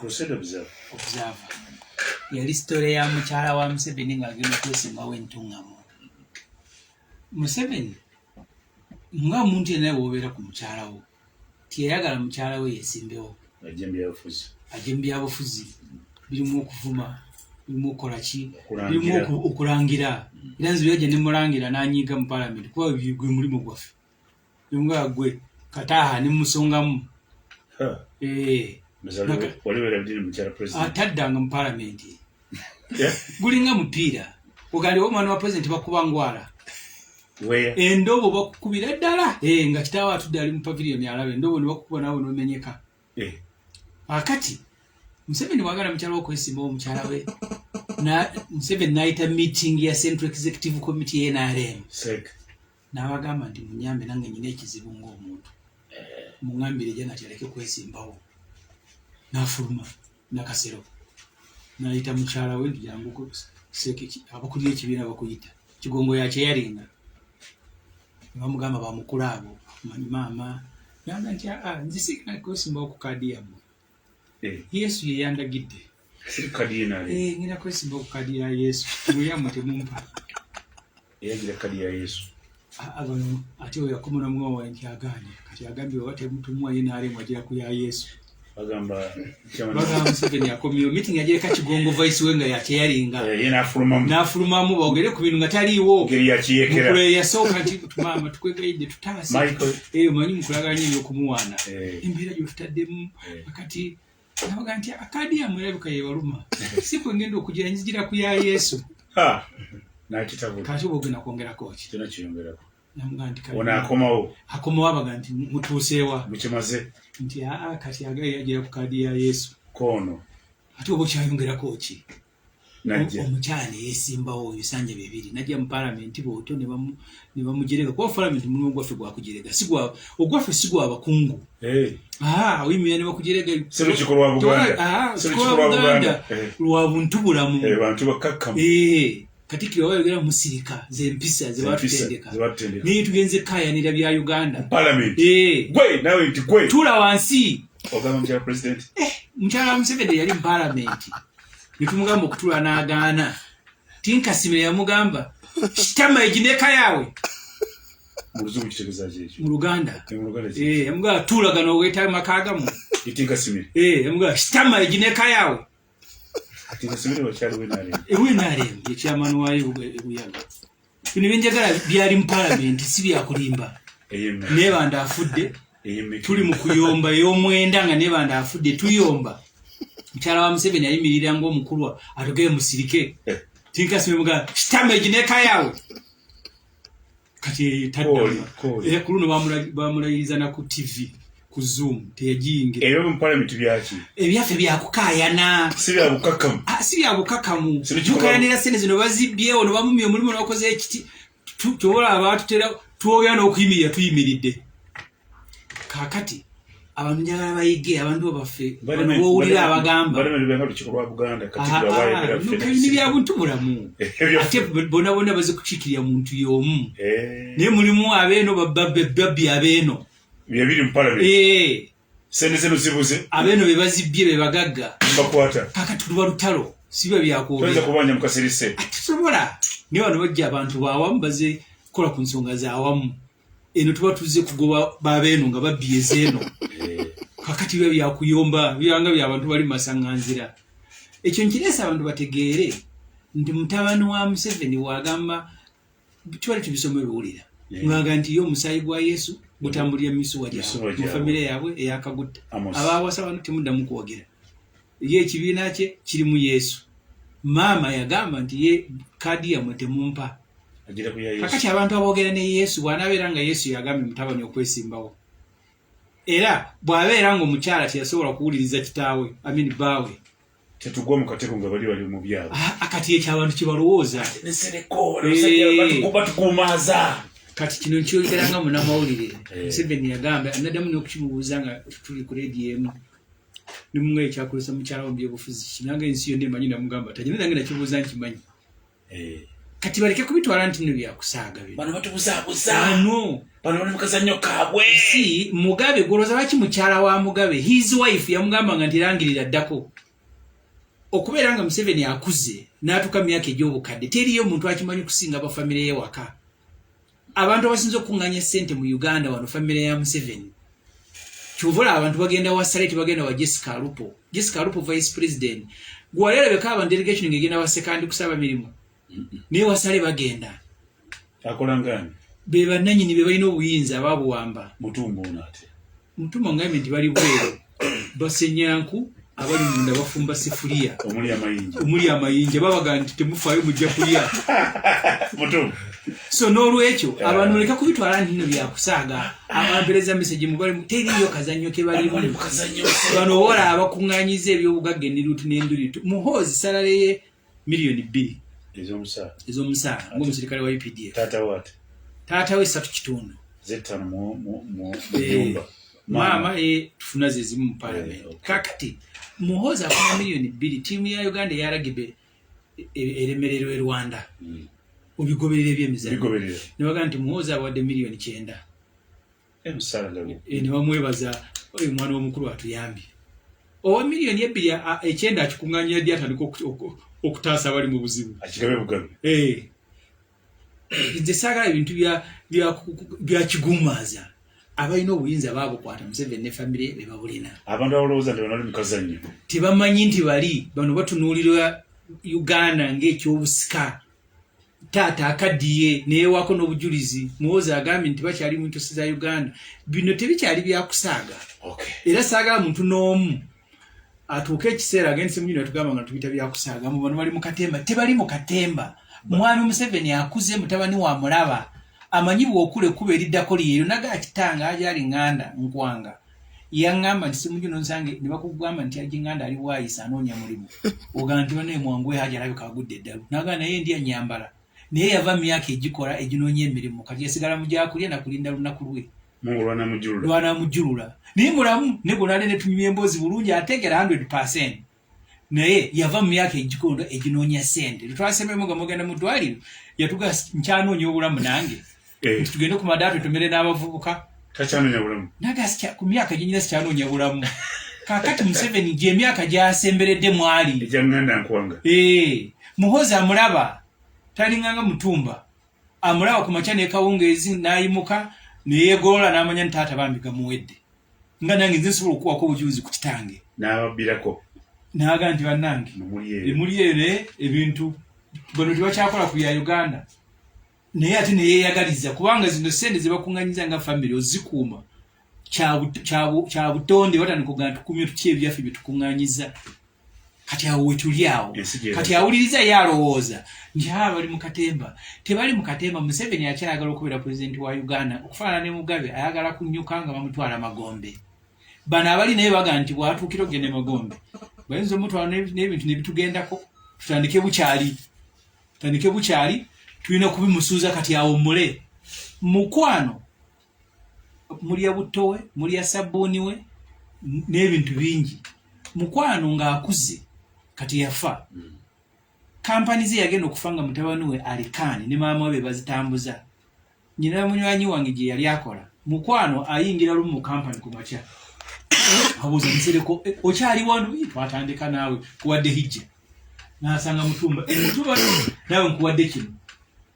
Crusade Observer. Observer yali story ya mukyala wa Museveni ng'agenda okwesimbawo entuŋŋamu. Museveni nga omuntu yenna bw'obeera ku mukyala wo, teyayagala mukyala we yeesimbewo. Ajje mu byabufuzi. Ajje mu byabufuzi, birimu okuvuma, birimu okukola ki, Okulangira. birimu okulangira. Era nze byajja ne mulangira n'anyiiga mu paalamenti, kuba gwe mulimu gwaffe. Nga gwe Kataaha ne musongamu. Ha. Wali werabidde mukyala president. Ataddanga mu paalamenti. Yeah. Gulinga mupiira. Ogali omwana wa president bakuba ngwala. Where? Endobo bakukubira ddala. Nga kitaawe atudde ali mu pavilion alaba endobo ne bakukuba naawe n'omenyeka. Akati Museveni bw'agala mukyala we okwesimbawo omukyala we, Museveni n'ayita meeting ya Central Executive Committee ya NRM. Sek. N'abagamba nti munyambe nange nnina ekizibu ng'omuntu. Muŋŋambire Janet aleke kwesimbawo. N'afuluma Nakasero. N'ayita mukyala we nti jangu Sek, abakulira ekibiina bakuyita. Kigongo ya kyeyalinga. Ne bamugamba bamukula abo. Manyi maama. N'agamba nti, aa, nze sigenda kwesimbawo ku kaadi yammwe. Yesu ye yandagidde. Si kaadi ye nali. Ngenda kwesimbawo ku kaadi ya Yesu. Mwe yammwe temumpa. Yagira kaadi ya Yesu. Bano, ate oyo yakoma n'omuwa nti agaanye. Kati agambye oba temutumuwa ye n'alemwa agira ku ya Yesu. Bagamba Bagamba Museveni akomyewo. Meeting yagireka Kigongo vice we nga yakyeyalinga. Ye n'afulumamu. N'afulumamu boogere ku bintu nga taliiwo. Ngeri ya kiyekera. Mukulu eyasooka nti maama tukwegayidde tutaase. Michael. Omanyi mukulaganya eby'okumuwaana. Embeera gy'otutaddemu. Kati nabaga nti akaadi yammwe erabika yeebaluma. Si kwe ngenda okugira, nzigira ku ya Yesu. Ha! N'akitabula. Kati oba ogenda kwongerako ki? Kyonna kiyongerako. Namugamba nti kale. Ono akomawo. Akomawo abaga nti mutuuseewa. Mukimaze. Nti aa, kati agaye yagira ku kaadi ya Yesu. Koono. Ate oba okyayongerako ki? Najja. Omukyala ne yeesimbawo ebisanja bibiri. Najja mu paalamenti bw'otyo ne bamujerega. Kuba paalamenti mulimu gwaffe gwa kujerega. Si gwa, ogwaffe si gwa bakungu. Oyimirira ne bakujerega. Si lukiiko lwa Buganda. Si Si lukiiko lwa lwa Buganda. Buganda. Lwa buntu bulamu. Bantu bakkakkamu. Katikkiro bayogera musirika, ze mpisa ze Ze mpisa batutendeka. ze batutendeka. Naye tugenze kukaayanira bya Uganda. Parliament. Gwe, nawe nti gwe. Tuula wansi. Ogamba mukyala president. Mukyala Museveni yali mu parliament. Ne tumugamba okutuula n'agaana. Tinkasimire yamugamba, kitama egineka yaawe. Mu Luzungu kitegeeza ki ekyo? Mu Luganda. Mu Luganda ki? Yamugamba tuula gano weetaaga maka gammwe. Tinkasimire. Yamugamba kitama egineka yaawe. Tinkasimire wakyali we NRM. Ewe NRM, ye chairman waayo e Buyaga. Bino bye njagala byali mu parliament, si bya kulimba. Ey'emmere. Nebanda afudde. Ey'emmere. Tuli mu kuyomba ey'omwenda nga Nebanda afudde, tuyomba. Mukyala wa Museveni ayimirira ng'omukulu atugere musirike. Tinkasimire mugamba, kitama egineka yaawe. Kati taddamu. Kooli, kooli. Ku luno bamulayiriza na ku TV, ku Zoom, teyagiyingira. Ebyo mu parliament byaki? Ebyaffe bya kukaayana. Si bya bukakkamu. Si bya bukakkamu. Si bikikolwa. Tukaayanira ssente zino bazibbyewo, ne bamumya omulimu ne bakoze ekiti. Kyobola abaatutera, twogera n'okuyimirira tuyimiridde. Kaakati abantu njagala bayige, abantu baffe, Bali bano b'owulira abagamba. Bali mu bya lukiiko lwa Buganda, katikkiro abaayogera ffe ne Bino bya buntu bulamu. Ebyo Ate bonna bonna baze kukiikirira muntu y'omu. Naye mulimu abeeno babbi abeeno. Bye biri mu parliament. Ssente zino zibuze. Abeeno be bazibbye be bagagga. Mbakwata. Kaakati luba lutalo, si biba bya kwogera. Toyinza kubanja mu kasirise. Ate tusobola. Naye bano bajja abantu b'awamu baze kukola ku nsonga z'awamu. Eno tuba tuzze kugoba babeeno nga babbye ezeeno. Kaakati biba bya kuyomba, bibanga bya bantu bali mu masaŋŋanzira. Ekyo nkireese abantu bategeere nti mutabani wa Museveni bw'agamba tubale tubisoma ebiwulira. Ng'aga nti ye omusaayi gwa Yesu gutambulira mu misuwa gyabwe, Misuwa mu gyabwe. famire yaabwe ey'akagutta. Amos. Abaawasa bano temuddamu kwogera. Ye ekibiina kye kirimu Yesu. Maama yagamba nti ye kaadi yammwe temumpa. Agira ku ya Yesu. Kakati abantu aboogera ne Yesu bw'anaabeera nga Yesu yagambye mutabani okwesimbawo. Era bw'abeera ng'omukyala teyasobola kuwuliriza kitaawe, I mean bbaawe. Tetugwa mu katego nga bali bali mu byabwe. Kati ekyo abantu kye balowooza. Nsereko, abasajja batukuumaaza. Kati kino nkyogera nga munnamawulire. Museveni yagamba, naddamu n'okukimubuuza nga tuli ku leediyo emu. Ne muŋŋamba ekyakozesa mukyala wo mu byobufuzi ki? Nange ensi yonna emanyi namugamba tagenda, nange nakibuuza nkimanyi. Kati baleke kubitwala nti nno byakusaaga bino. Bano batubuzaabuza. Bano Bano bali mu kazannyo kaabwe. Si Mugabe, gwolowooza lwaki mukyala wa Mugabe, his wife, yamugambanga nti langirira ddako? Okubeera nga Museveni akuze n'atuuka mu myaka egy'obukadde, teriyo muntu akimanyi kusinga bafamire ye waka. Abantu abasinze okukuŋŋaanya ssente mu Uganda wano famire ya Museveni. Kyova olaba abantu bagenda wa Saleh, tebagenda wa Jessica Alupo. Jessica Alupo vice president, gwewali olabeka abantu delegation ng'egenda wa Sekandi kusaba mirimu, naye wa Saleh bagenda. Akola ngani? Be bannannyini, be balina obuyinza ababuwamba. Mutumba ono ate? Mutumba ngambye nti bali bweru basenyanku, abali munda bafumba sefuliya omuli amayinja. Omuli amayinja. Babaga nti temufaayo, mujja kulya. Mutumba. So n'olwekyo abantu leka kubitwala nti nno byakusaaga. Abampereza message mubali, teriyo kazannyo ke Bano bali balimu. mu kazannyo. Bano wola abakuŋŋaanyiza ebyobugagga eniruutu n'enduritu. Muhoozi salary ye 2 million Ez'omusaala. Ez'omusaala ng'omusirikale wa UPDF. Taata waate? Taata we 3.5. Zettaano mu Eh, nyumba. Maama e tufuna ze zimu mu parliament. Eh, okay. Kakati Muhoozi afuna 2 million, ttiimu ya Uganda eya rugby eremererwa e Rwanda. Obigoberera ebyemizannyo? Bigoberera. Ne bagamba nti Muhoozi abawadde 90 million. Emusaala nga Eh, ne bamwebaza, oyo mwana w'omukulu atuyambye. Owa 2.9 million akikuŋŋaanya ddi atandika okutaasa abali mu buzibu? Akigabe bugabe. Eh. Nze saagala ebintu bya kigumaaza. Abalina obuyinza baabukwata, Museveni ne famire be babulina. Abantu abalowooza nti bano bali mu kazannyo. Tebamanyi nti bali bano batunuulira Uganda ng'ekyobusika. Taata akaddiye neyewaako n'obujulizi. Muwozi agambye nti bakyali mu ntosi za Uganda. Bino tebikyali byakusaaga. Era saagala muntu n'omu atuuke ekiseera agende Semunyini atugamba nga tubita byakusaaga mu bano bali mu katemba. Tebali mu katemba. Mwami Museveni akuze, mutabani wa mulaba, amanyi bw'okula ekkuba eriddako lyeryo. Naga kitanga agyali ŋŋanda nkwanga yaŋŋamba nti Semunyini onsange ne bakugamba nti aji ŋŋanda ali bwayisa anoonya mulimu, ogamba nti banaye mwanguwe, haji alabika agudde eddalu. Nagaa naye ndi anyambala, naye yava mu myaka egikola eginoonya emirimu, kati yasigala mu gyakulya nakulinda lunaku lwe. Mungu lwanamujulula. Lwanamujulula, naye mulamu ne gwonale netunyumya emboozi bulungi, ategera 100, naye yava mu myaka egikondo eginoonya sente. Tetwasememu nga mugenda mu ddwaliro, yatuga nkyanoonya obulamu nange. Nti tugende ku madaatu tumere n'abavubuka. Takyanoonya bulamu. Naga ku myaka gyenyina sikyanoonya bulamu. Kakati Museveni gyemyaka gyasemberedde mwali. Egyaŋŋanda nkwanga. Eh, Muhozi amulaba talinganga mutumba, amulaba ku makya nekawungeezi n'ayimuka neyeegolola n'amanya nti taata bambi gamuwedde, nga nange nze nsobola okuwako obujulizi ku kitange. N'ababbirako. N'aga nti bannange Muli eyo. Emuli eyo, naye ebintu bano tebakyakola ku bya Uganda, naye ate neyeeyagaliza kubanga zino sente zebakuŋŋanyiza nga famire ozikuuma kya butonde. Batandika okugamba tukumye tutya ebyaffe bye tukuŋŋanyiza. Kati awo wetuli awo. Ensi gye Kati awuliriza ye alowooza nti aba bali mu katemba. Tebali mu katemba. Museveni akyayagala okubeera pulezidenti wa Uganda okufaanana ne Mugabe, ayagala kunyuka nga bamutwala magombe. Bano abali naye baga nti bwatuukira okugenda e magombe bayinza omutwala n'ebintu ne bitugendako. Tutandike bukyali, tutandike bukyali, tulina kubimusuuza kati awummule. Mukwano mulya butto we, mulya sabbuuni we n'ebintu bingi. Mukwano ng'akuze kati yafa, kampani ze yagenda okufa nga mutabani we alikaani ne maama we be bazitambuza. Nyina munywanyi wange gye yali akola, mukwano ayingira lumu mu kampani ku makya, abuuza Nsereko, "Eh, okyali wano? Ii, twatandika naawe, kuwadde hijja." N'asanga Mutumba, "Eh, Mutumba naawe nkuwadde kino."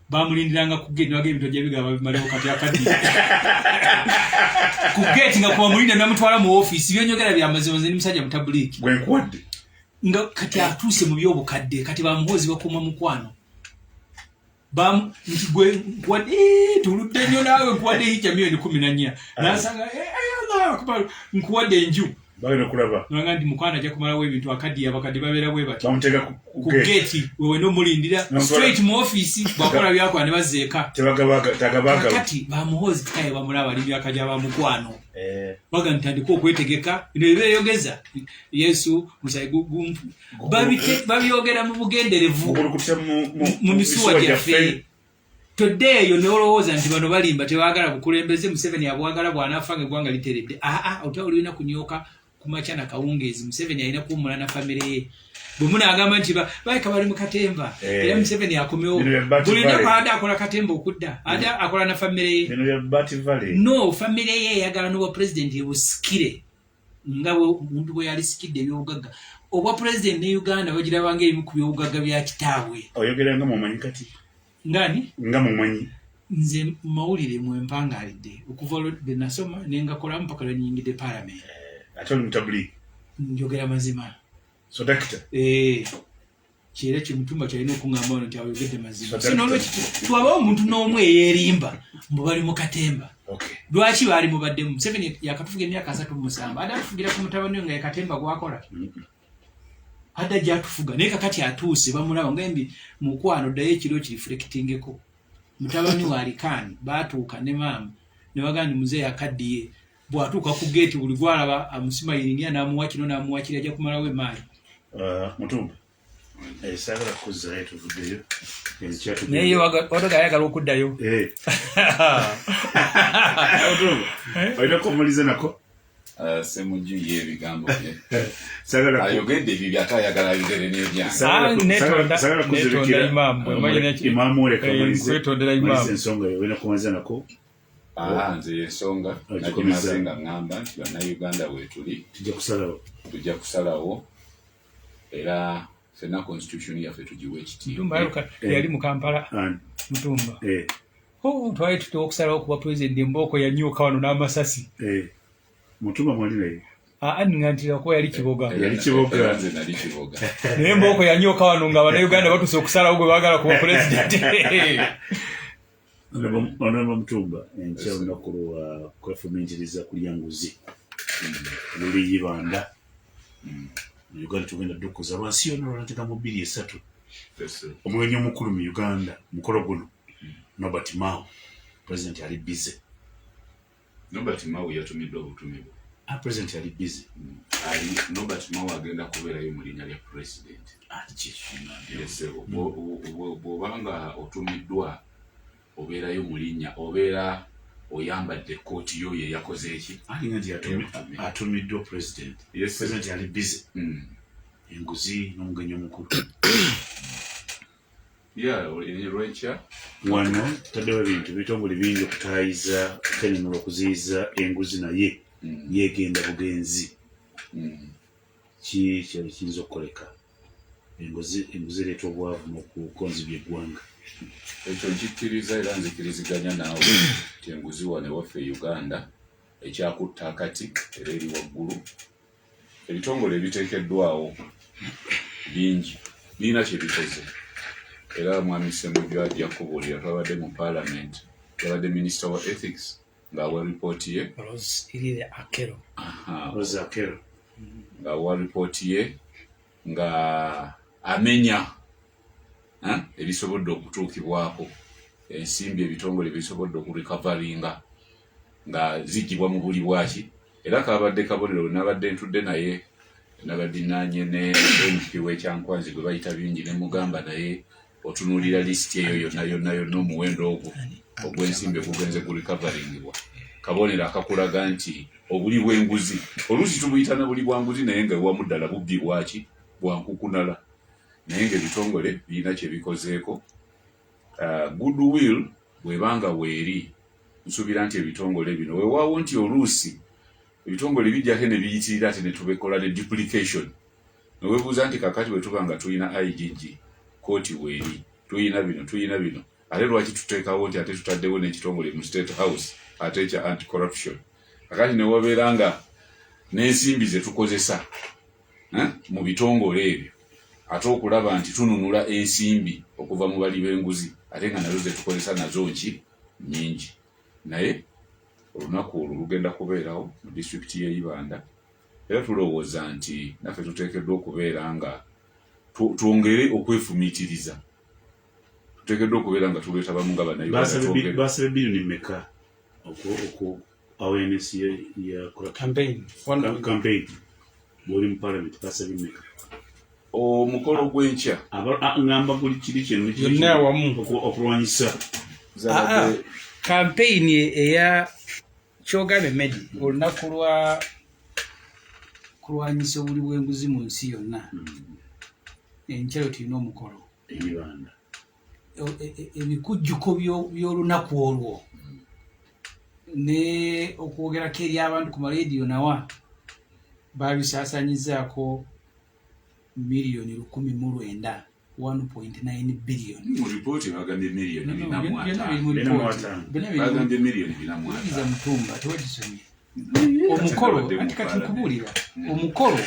Bamulindiranga ku gate, naga ebintu ajja bigaba bimalewo. Kati akaddi ku gate nga kubamulinda namutwala mu ofiisi. Byonyogera byamazima, nze ndi musajja mutabuliiki. Gwe nkuwadde. Nga kati atuuse mu byobukadde, kati bamuhoozi bakuuma mukwano. Nti gwe nkuwadde, "Eh, tuludde nnyo naawe, nkuwadde hijja 14 million." Nasanga, "Eh, eh, Allahu Akbar, nkuwadde enju." Bagenda okulaba. Nanga nti mukwano ajja kumalawo ebintu. Akaddiye, abakadde babeera bwe bati. Bamuteeka ku Ku gate. geeti wewena omulindira. Straight mu ofiisi, bwakola byakola ne bazeeka. Tagabaagala. Kakati bamuhoozi tikaye bamulaba ali myaka gya bamukwano. Eh, baga ntandika okwetegeka bino ebyeyogeza Yesu musayi babyogera mu bugenderevu. Gukulukutira mu misuwa gyaffe. Todde eyo nolowooza nti bano balimba, tebaagala bukulembeze, Museveni abwagala, bw'anaafa nga eggwanga literedde. Aa, olutalo lulina kunyooka. Kumakya nakawungeezi Museveni alina kuwummula na famire ye. Bwe munaagamba nti baleka bali mu katemba, Eh. era Museveni akomewo Bino bya Bat buli lunaku, Valley. ate akola katemba okudda, ate akola na famire ye. Bino bya Bat Valley. No, famire ye eyagala n'obwa pulezidenti ebusikire nga omuntu bwe yalisikidde ebyobugagga. Obwa pulezidenti ne Uganda bagirabanga ebimu ku byobugagga bya kitaabwe. Oyogera nga mumanyi kati. Ngani? Nga mumanyi. Nze mawulire mwempangalidde okuva lwe nasoma nengakolamu paka lwe nyingidde paalamenti. Ate oli mutabuli. Njogera mazima. So dakita. Eh, kyera kyemutumba kyalina okuŋŋamba wano nti ayogedde mazima. So So nolwekyo twabawo omuntu n'omu eyeerimba mbu bali mu katemba. Okay. Lwaki baali mubaddemu? Museveni yakatufuga emyaka 37, ate atufugira ku mutabani we nga yekatemba gwakola, adde ajja atufuga. Naye kakati atuuse bamulaba nga mbi mukwano, ddayo ekiro kireflectingeko. Mutabani we alikaani baatuuka ne maama ne bagamba nti muzeeyi akaddiye, bw'atuuka ku geeti buli gwalaba amusimayiringira n'amuwa kino n'amuwa kiri, ajja kumalawo emaali. Mutumba. Saagala kukuzzayo, tuvuddeyo. Enkya tugenda. Naye wadoga ayagala okuddayo. Eh. Mutumba. Olina okumuliza nako. Semujju ye ebigambo bye Saagala ayogedde ebibyo, ate ayagala ayogere n'ebyange. Saagala saagala kuzibikira. Netonda imaamu, bwe mmanyi Imaamu oleka amalize. Nkwetondera imaamu. Malize ensonga yo, olina kumaliza nako. Ah, nze ensonga Ogikomeza. nagimaze nga ŋŋamba nti bannayuganda weetuli Tujja kusalawo. Tujja kusalawo, era ffenna constitution yaffe tugiwe ekitiibwa. Mutumba aluka yali mu Kampala. Ani? Mutumba. Eh, Oh, twali tutya okusalawo kuba pulezidenti embooko yanyuka wano n'amasasi. Eh. Mutumba mwali naye. Aa, ŋŋantira kuba yali Kiboga. Yali Kiboga. Era nze nali Kiboga. Naye embooko yanyuka wano nga bannayuganda batuuse okusalawo gwe baagala kuba pulezidenti. Honorable Mutumba, enkya olunaku lwa kwefumiitiriza kulya nguzi. Luli Ibanda. Mu Uganda tugenda ddukuza lwansi yonna lwanateeka mu 23. Omugenyi omukulu mu Uganda mukolo guno Norbert Mao, president ali busy. Nobert Mao yatumiddwa obutumibwa. Ah, president ali busy. Ali Nobert Mao agenda kubeerayo mu linnya lya president. Ah, kiki? Yes, bw'obanga otumiddwa obeerayo mu linnya, obeera oyambadde ekkooti yo ye yakoze eki. Alinga nti atumiddwa president. Yes. President ali busy. Enguzi n'omugenyi omukulu. Ya, olwenkya. Wano tutaddewo ebintu ebitongole bingi okutaayiza okwenenula okuziyiza enguzi, naye yeegenda bugenzi. Ki kyali kiyinza okukoleka? Enguzi ereeta obwavu n'okukonzibya eggwanga. Ekyo nkikkiriza era nzikiriziganya naawe nti enguzi wano ewaffe e Uganda ekyakutta akati era eri waggulu. Ebitongole ebiteekeddwawo bingi, birina kye bikoze, era mwami Semujju ajja kubuulira. Twabadde mu parliament, yabadde minisita wa ethics ng'awa ripooti ye. Rose Irire Akero. Aha, Rose Akero. Ng'awa ripooti ye nga amenya ebisobodde okutuukibwako, ensimbi ebitongole bisobodde okurecoveringa nga zigibwa mu buli bwaki. Era kabadde kabonero bwe nabadde ntudde naye, nabadde nanye ne MP w'Ekyankwanzi gwe bayita bingi, ne mugamba naye otunuulira lisiti eyo yonna yonna yonna, omuwendo ogwo ogw'ensimbi ogugenze gurecoveringibwa kabonero akakulaga nti obuli bw'enguzi oluusi tubuyita na buli bwa nguzi, naye nga ewamu ddala bubbi bwaki bwankukunala, naye ng'ebitongole birina kye bikozeeko. Goodwill bw'ebanga weeri, nsuubira nti ebitongole bino, weewaawo nti oluusi ebitongole bijjako ne biyitirira ate ne tubekola ne duplication, neweebuuza nti kakati bwe tuba nga tulina IGG, kooti weeri, tulina bino, tulina bino, ate lwaki tuteekawo nti ate tutaddewo n'ekitongole mu State House ate ekya anti corruption? Kakati newabeera nga n'ensimbi ze tukozesa mu bitongole ebyo ate okulaba nti tununula ensimbi okuva mu bali b'enguzi, ate nga nazo zetukozesa nazo nki nyingi. Naye olunaku olwo lugenda kubeerawo mu disitulikiti y'e Ibanda, era tulowooza nti naffe tuteekeddwa okubeera nga twongere okwefumiitiriza, tuteekeddwa okubeera nga tulwetabamu nga bannayuganda. Twongere Basabye biliyoni mmeka oku awareness ya corruption? Campaign. Campaign bw'oli mu parliament basabye mmeka? Omukolo gw'enkya? Ngamba buli kiri kyonna kiri Yonna awamu. Okulwanyisa. Zabadde Campaign eya kyogambe medi olunaku lwa Kulwanyisa obuli bw'enguzi mu nsi yonna. Enkyalo tulina omukolo. Ebibanda. Ebikujjuko by'olunaku olwo ne okwogerako eri abantu ku marediyo nawa babisaasanyizaako 1,109 miliyoni, 1.9 billion. Mu ripooti bagambye miliyoni No, no, bina mu byonna ataano. biri mu Bina mu ripooti. ataano. Byonna biri mu Bagambye miliyoni 450. Wuliriza Mutumba, tewagisomye Ate omukolo. nabadde mu Anti kati Parliament. nkubuulira, omukolo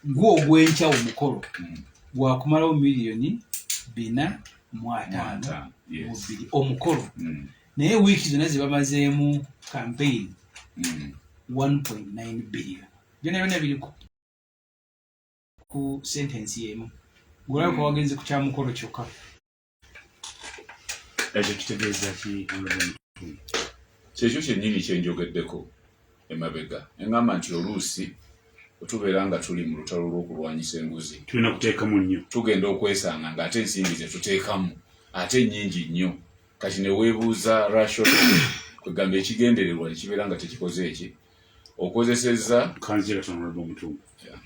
gwo ogw'enkya, omukolo gwakumalawo miliyoni 452 Ataano, yes. mu bbiri omukolo. Naye wiiki zonna ze bamazeemu campaign, 1.9 billion. Byonna byonna biri ku sentence emu. Gwolabika wagenze ku kyamukolo kyokka. Ekyo kitegeeza ki, Honorable Mutumba? Kyekyo kyennyini kyenjogeddeko emabega, eŋŋamba nti oluusi bwe tubeera nga tuli mu lutalo lw'okulwanyisa enguzi, Tulina kuteekamu nnyo. tugenda okwesanga ng'ate ensimbi ze tuteekamu ate nnyingi nnyo. Kati ne weebuuza rational, kwegamba ekigendererwa nekibeera nga tekikoze eki okozesezza. Kanzira, Honorable Mutumba. Yeah.